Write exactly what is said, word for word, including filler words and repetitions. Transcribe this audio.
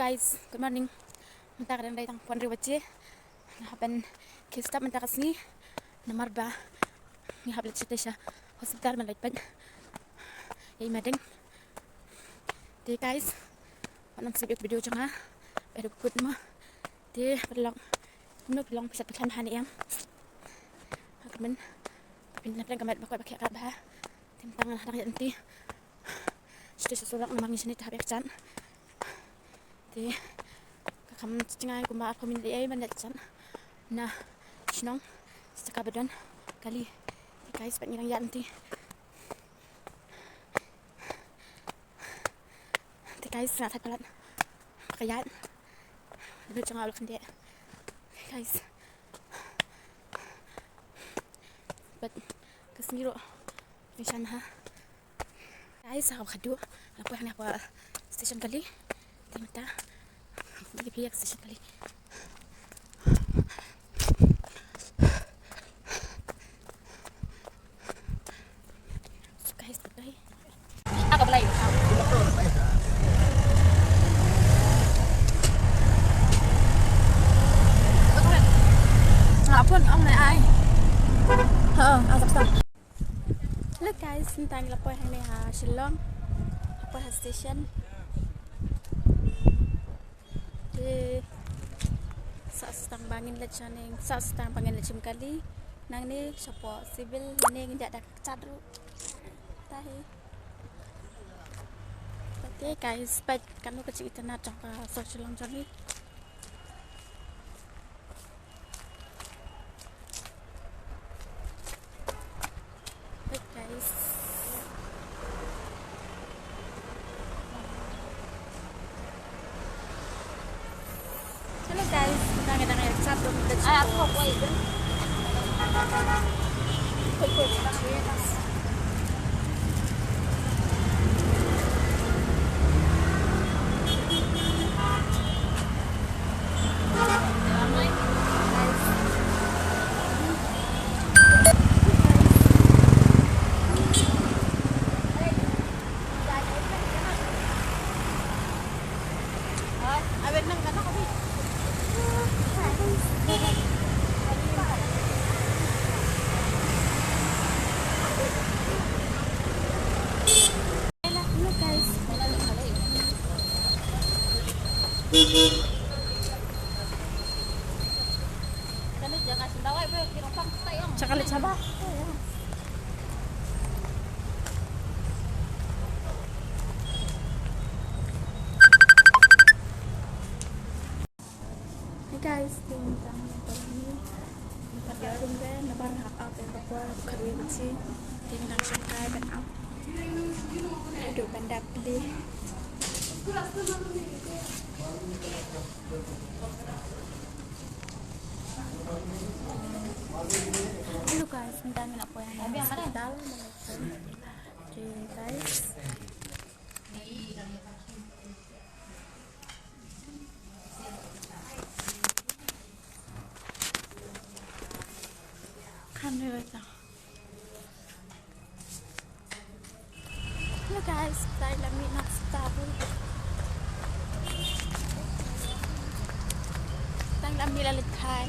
Guys, good morning. Mynta ka dang dei tang phew hynriew baje. Nga hap ban khie step mynta ka sngi namar ba ngi hap leit sha hospital ban leit peit ïa i ma Deng. Te guys, wat nym skip ïa ka video jong nga. Ba dei kaba kut mo. Te pynlong, kumno pynlong, phi sa pyrkhat ha ne em? Ha ka myn, phin lap lem ka met ba koit ba khiah ka bha. Te mynta nga dang ïaid lynti sha sha surok namar ngi shane te hap ïa ka jan. Te ka kham jngai kumba arphew minit ei ban ïaid jan na shnong sha ka ba don kali. Te guys, pat ngi dang ïaid lynti. Te guys, nga thait palat. Ka ïaid. Lut jong nga u la khyndiat. Guys. Bad ka sngi ruh. Mission ha. Guys, ha ka khadduh la poi hangne ha station kali. Te mynta ngi phi ïa ka station kali. Guys, bye bye. Ako, Blai. Nga pun ong ne ai. Ha, asap sap. Hello guys, mynta ngi la poi hangne ha Shillong. La poi ha station. Te sa sdang ba ngin leit shane, sa sdang ba ngin leit shim kali. Nangne shapoh Civil, nangne ngin ïaid da ka kjat ruh. Tahi. Te guys, peit katno ka jingitynnat jong ka sor Shillong jong ngi. Peit guys. Hello guys, kita ngedang air cap belum kita cukup. Koi, koi, cheers. Hey guys, te mynta ngi dang ïaid kum ba nabar hap ap ïa ka por khatwei baje. Te ngi dang shong kai ban ap. Haduh ban da plie. Hello guys, mynta ngi la poi ha hospital. Okay guys. Kan dei ta. Hello guys, dang lam mih na hospital. Dang lam mih la leit kai.